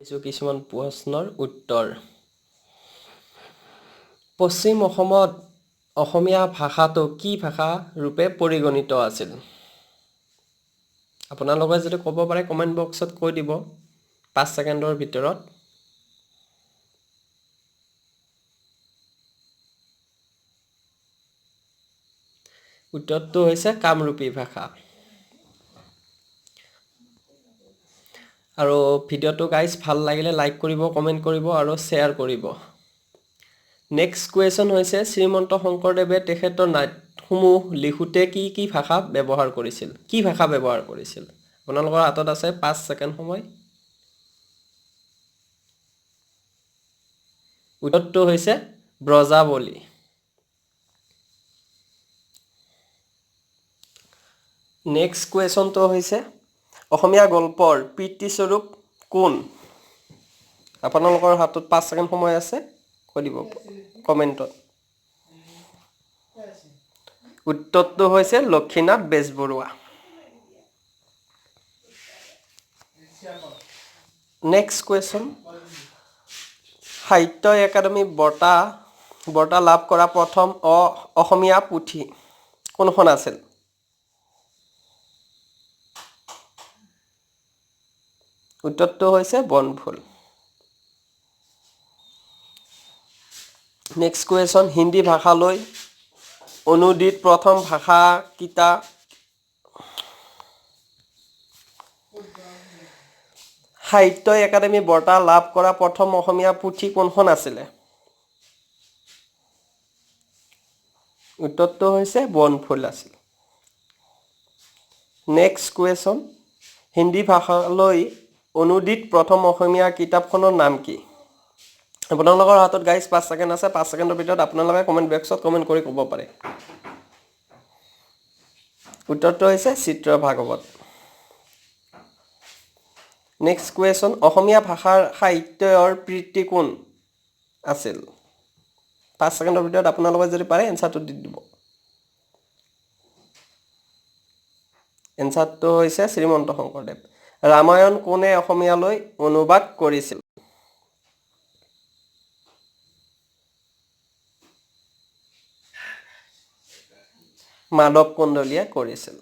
দিছোঁ কিছুমান প্ৰশ্নৰ উত্তৰ। পশ্চিম অসমত অসমীয়া ভাষাটো কি ভাষা ৰূপে পৰিগণিত আছিল? আপোনালোকে যদি ক'ব পাৰে কমেণ্ট বক্সত কৈ দিব 5 ছেকেণ্ডৰ ভিতৰত। উত্তৰটো হৈছে কামৰূপী ভাষা। আৰু ভিডিঅ'টো গাইজ ভাল লাগিলে লাইক কৰিব, কমেণ্ট কৰিব আৰু শ্বেয়াৰ কৰিব। নেক্সট কুৱেশ্যন হৈছে শ্ৰীমন্ত শংকৰদেৱে তেখেতৰ নাটসমূহ লিখোঁতে কি কি ভাষা ব্যৱহাৰ কৰিছিল? কি ভাষা ব্যৱহাৰ কৰিছিল? আপোনালোকৰ হাতত আছে 5 ছেকেণ্ড সময়। উত্তৰটো হৈছে ব্ৰজাৱলী। নেক্সট কুৱেশ্যনটো হৈছে অসমীয়া গল্পৰ পিতৃস্বৰূপ কোন? আপোনালোকৰ হাতত 5 ছেকেণ্ড সময় আছে, কৈ দিব কমেণ্টত। উত্তৰটো হৈছে লক্ষীনাথ বেজবৰুৱা। নেক্সট কুৱেশ্যন, সাহিত্য একাডেমী বঁটা লাভ কৰা প্ৰথম অসমীয়া পুথি কোনখন আছিল? উত্তৰটো হৈছে বনফুল। নেক্সট কুৱেশ্যন, হিন্দী ভাষালৈ অনুদিত প্ৰথম ভাষা কিতাপ? সাহিত্য একাডেমী বঁটা লাভ কৰা প্ৰথম অসমীয়া পুথি কোনখন আছিলে? উত্তৰটো হৈছে বনফুল আছিল। নেক্সট কুৱেশ্যন, হিন্দী ভাষালৈ অনুদিত প্ৰথম অসমীয়া কিতাপখনৰ নাম কি? আপোনালোকৰ হাতত গাইজ 5 ছেকেণ্ড আছে, 5 ছেকেণ্ডৰ ভিতৰত আপোনালোকে কমেণ্ট বক্সত কমেণ্ট কৰি ক'ব পাৰে। উত্তৰটো হৈছে চিত্ৰ ভাগৱত। নেক্সট কুৱেশ্যন, অসমীয়া ভাষাৰ সাহিত্যৰ পিতৃ কোন আছিল? 5 ছেকেণ্ডৰ ভিতৰত আপোনালোকে যদি পাৰে এনচাৰটো দি দিব। এনচাৰটো হৈছে শ্ৰীমন্ত শংকৰদেৱ। ৰামায়ণ কোনে অসমীয়ালৈ অনুবাদ কৰিছিল? মাধৱ কন্দলীয়ে কৰিছিল।